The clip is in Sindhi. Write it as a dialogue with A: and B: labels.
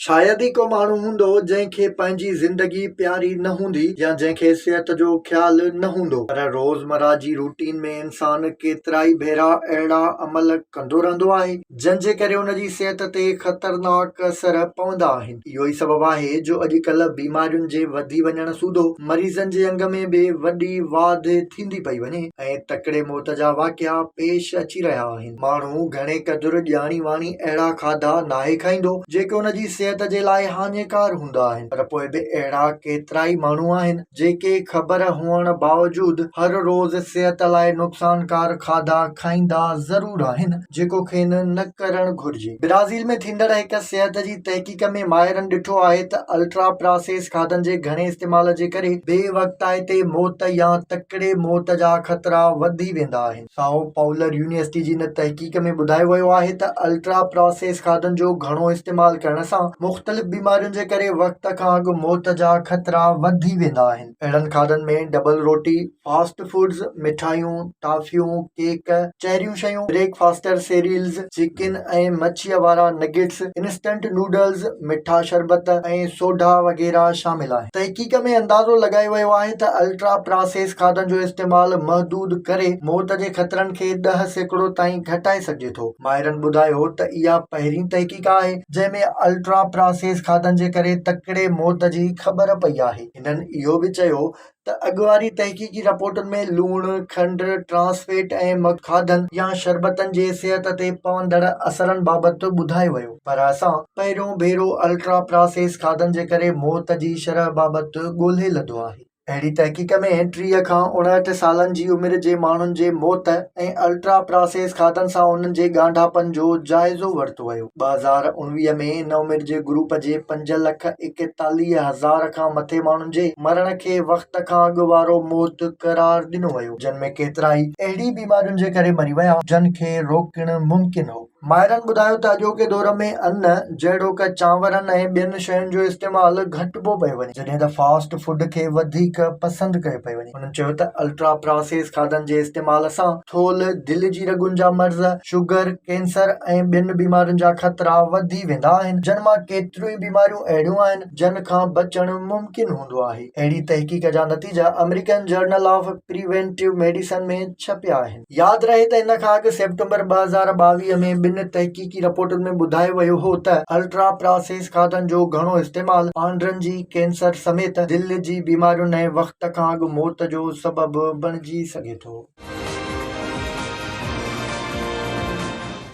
A: شايد ئي ڪو ماڻهو هوندو جنهن کي پنهنجي زندگي پياري نه هوندي يا جنهن کي صحت جو خيال نه هوندو پر روزمره جي روٽين ۾ انسان ڪيترائي ڀيرا اهڙا عمل ڪندو رهندو آهي جن جي ڪري ان جي صحت تي خطرناڪ اثر پوندا آهن. اهو ئي سبب آهي جو اڄڪلهه بيمارين جي وڌي وڃڻ سوڌو مريضن جي انگ ۾ به وڏي واڌ ٿيندي پئي وڃي ۽ تڪڙي موت جا واقعا پيش اچي رهيا آهن. ماڻهو گهڻي قدر ڄاڻي واڻي اهڙا کاڌا ناهي کائيندو جيڪي ان جي صحت جي لاء هاڃيڪار هوندا آهن پر پوء به اهڙا ڪيترائي ماڻهو آهن جيڪي خبر هئڻ باوجود هر روز صحت لاء نقصانڪار کاڌا کائيندا ضرور آهن جيڪو کين نه ڪرڻ گهرجي. برازيل ۾ ٿيندڙ هڪ صحت جي تحقيق ۾ ماهرن ڏٺو آهي ته الٽرا پراسيس کاڌن جي گهڻي استعمال جي ڪري بي وقتائتي موت يا تڪڙي موت جا خطرا وڌي ويندا آهن. سائو پائولر يونيورسٽي جي ان تحقيق ۾ ٻڌايو ويو آهي ته الٽرا پراسيس کاڌن جو گهڻو استعمال ڪرڻ سان مختلف بيمارين جي ڪري وقت کان اڳ موت جا خطرا وڌي ويندا آهن. اهڙن کاڌن ۾ ڊبل روٽي، فاسٽ فوڊز، مٺايون، ٽافيون، ڪيڪ، چهريون شيون، بريڪ فاسٽر سيريلز، چڪن ۽ مڇيء وارا نگيٽس، انسٽنٽ نوڊلز، مٺا شربت ۽ سوڍا وغيره شامل آهن. تحقيق ۾ اندازو لڳايو ويو آهي ته الٽرا پراسيس کاڌن جو استعمال محدود ڪري موت جي خطرن کي 10% تائين گهٽائي سگهجي ٿو. ماهرن ٻڌايو ته اها پهرين تحقيق آهي جنهن ۾ الٽرا پراسيس کاڌن جي ڪري تڪڙي موت جي خبر پئي آهي. هنن اهو به چيو ته اڳ واري تحقيقي رپورٽن ۾ لوڻ، کنڊ، ٽرانس فيٽ ۽ مخ کاڌن يا شربتن جي صحت تي پوندڙ اثرن بابت ٻڌايو ويو پر اسان پهريون ڀيرو الٽرا پراسيس کاڌن جي ڪري موت جي شرح بابت ڳولهي لڌو آهي. اهڙي تحقيق ۾ 30 کان 59 سالن جي عمر جي ماڻهن جي موت ۽ الٽرا پراسيس کاڌن سان انهن جي ڳانڍاپن جو جائزو ورتو ويو. 2019 ۾ ان عمر جي گروپ جي 5,41,000 کان مٿي ماڻهن جي مرڻ کي وقت کان اڳ وارو موت قرار ڏنو ويو، جن ۾ ڪيترائي اهڙي بيمارين جي ڪري مري ويا، جن کي روڪڻ ممڪن هو. ماهرن ٻڌايو ته اڄوڪي دور ۾ ان جهڙوڪ چانورن ۽ ٻين شين جو استعمال گهٽبو پيو وڃي، جڏهن ته فاسٽ فوڊ کي وڌيڪ پسند ڪيو پيو وڃي. هنن چيو ته الٽرا پراسيس کاڌن جي استعمال سان ٿولهه، دل جي رڳن جا مرض، شگر، ڪينسر ۽ ٻين بيمارين جا خطرا وڌي ويندا آهن، جن مان ڪيتريون ئي بيماريون اهڙيون آهن، جن کان بچڻ ممڪن هوندو آهي. اهڙي تحقيق جا نتيجا American journal of preventive medicine ۾ ڇپيا آهن. ياد رهي ته ان کان اڳ سيپٽمبر 2022 ۾ ٻن تحقيقي رپورٽن ۾ ٻڌايو ويو هو ته الٽرا پراسيس کاڌن جو گهڻو استعمال آنڊرن جي ڪينسر سميت دل جي بيمارين ۽ وقت کان اڳ موت جو سبب بڻجي سگهي ٿو.